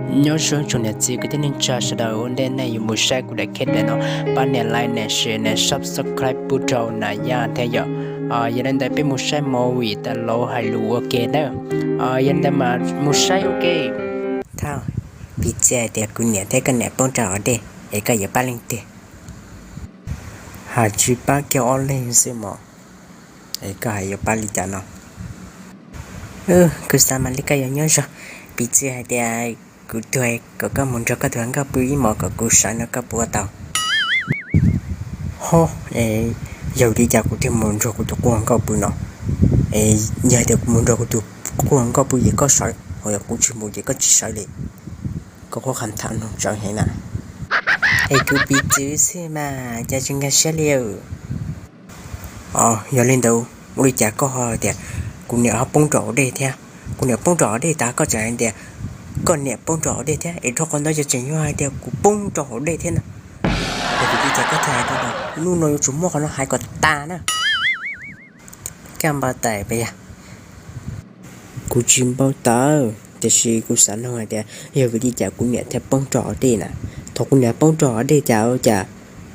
Nyob zoo tsoom niam txiv kwv tij neej tsa sawv daws, ua ntej nej yuav mus saib kuv daim clip no, pab nias like, nias share, nias subscribe pub rau na yom thiab yom. Yog li ntawd peb mus saib movie tas los hais lus ua ke nawb. Yog li ntawd mas mus saib ua ke. Thauj, piv txwv hais tias kuv niam thiab koj niam poob rau hauv dej es koj yuav pab leej twg? Hais tsis pab kiag ob leeg xwb mos, es koj hais yuav pab li cas no? Kuv xav mas li koj yuav nyob zoo. Piv txwv hais tias kuv tuag kom koj mus nrog koj tus hluas nkauj pw ib hmos kom kuv sawv no koj puas ua tau? Ho, es yog li cas kuv thiaj mus nrog kuv tus hluas nkauj pw no? Es yog tias kuv mus nrog kuv tus hluas nkauj pw ces koj sawv, ho yog kuv tsis mus ces koj tsis sawv li. Koj qhuab qha tham no tsawv heev na. Es kuv piv txwv xwb mas cas tsis nkag siab li. Yog li ntawd ua li cas koj ho tias kuv niam ho poob rau hauv dej thiab? Kuv niam poob rau hauv dej tas koj tseem hais tias koj niam poob rau hauv dej thiab, es dhau qhov ntawd yog tseem yuav hais tias kuv poob rau hauv dej thiab na. Es kuv piv txwv koj thiaj hais rau, hnub no yuav tsum muab qhov no hais kom tas na. Koj npau taws puas yog? Kuv tsis npau taws, tiam sis kuv xav nug hais tias yog vim li cas kuv niam thiaj poob rau hauv dej na. Thaum kuv niam poob rau hauv dej cas ua cas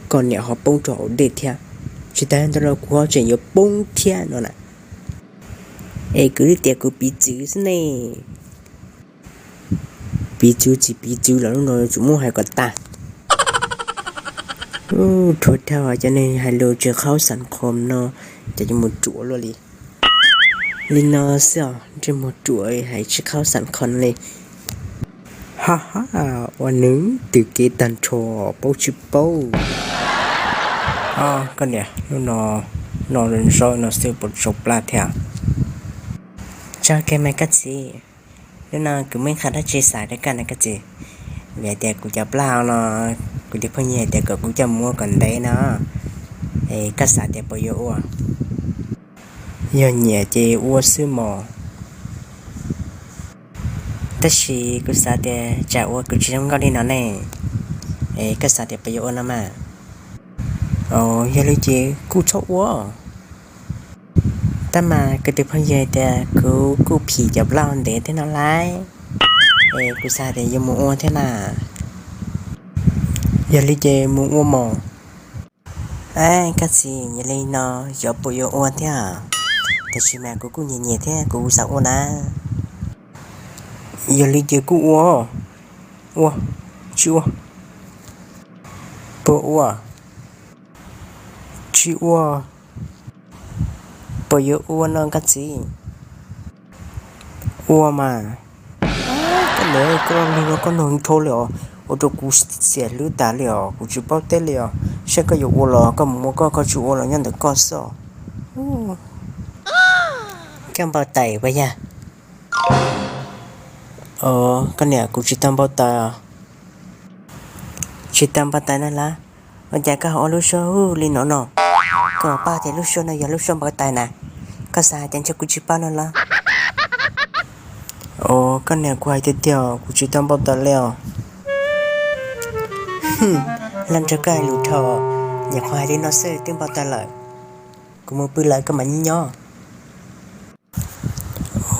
koj niam ho poob rau hauv dej thiab? Tsis tas ntawd los kuv ho tseem yuav poob thiab no na. Es kuv twb tias kuv piv txwv xwb ne. Piv txwv tsis piv txwv los hnub no yuav tsum muab hais kom tas. Ub, rhuav dhau cov neeg hais lus tsis qhaub xas khoom no, ces yuav mus ruam luaj li. Li no xwb os, ntsej muag ruam hais tsis qhaub xas khoom li. Ha ha, ua nws tws kev tag nrho, paub tsis paub. Koj niam, hnub no, no zaub no xwb puas tsau plab thiab? Tso kiag mas koj txiv, hnub no kuv muaj ib qho dab tsi xav rau koj na koj txiv. Vim hais tias kuv cov plaub hau no, kuv tus phooj ywg hais tias kom kuv coj mus ua kom ntev no, es koj xav tias puas yuav ua? Yog nyiam ces ua xwb mos. Tab sis kuv xav tias tsam ua kuv tsis zoo nkauj li no ne, es koj xav tias puas yuav ua no mas? Yog li ces kuj txhob ua. Tab mas kuv tus phooj ywg tias kuv kuj phim cov plaub hau ntev thiab no lauj, es kuv xav tias yuav mus ua thiab na. Yog li ces mus ua mos. Koj txiv, yog li no xyov puas yuav ua thiab, tiam sis mas kuv kuj nyiam nyiam thiab kuv xav ua na. Yog li ces kuj ua. Ua, tsis ua? Puas ua? Tsis ua. Puas yuav ua no koj txiv? Ua mas. Koj niam, koj lub lug no koj nug nrho li os, ua rau kuv xiam hlwb tas li os, kuv tsis paub teb li os. Saib koj yuav ua los koj mus ua koj, koj tsis ua los nyob ntawm koj xwb os. Koj npau taws puas yog? Koj niam, kuv tsis tau npau taws. Tsis tau npau taws no los? Ua cas koj ho ua lub suab hu li no no? Koj pom tias lub suab no yog lub suab npau taws na, koj xav hais tias ntshe kuv tsis paub no los? Os, koj niam, kuv hais tiag tiag, kuv tsis tau npau taws li os. Los nrog koj hais lus dhau, nyuam qhuav hais li no xwb twb npau taws lawm. Kuv mus pw lawm, koj mam nyob nyob.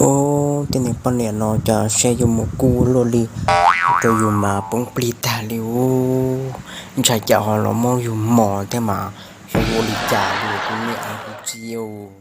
Ub, tej niag poj niam no cas saib yuav mus kuj luaj li, rau yus mas poob plig tag li ub. Ntshai cas ho los muab yus mos thiab mas, xyov ua li cas li kuv niam kuv txiv.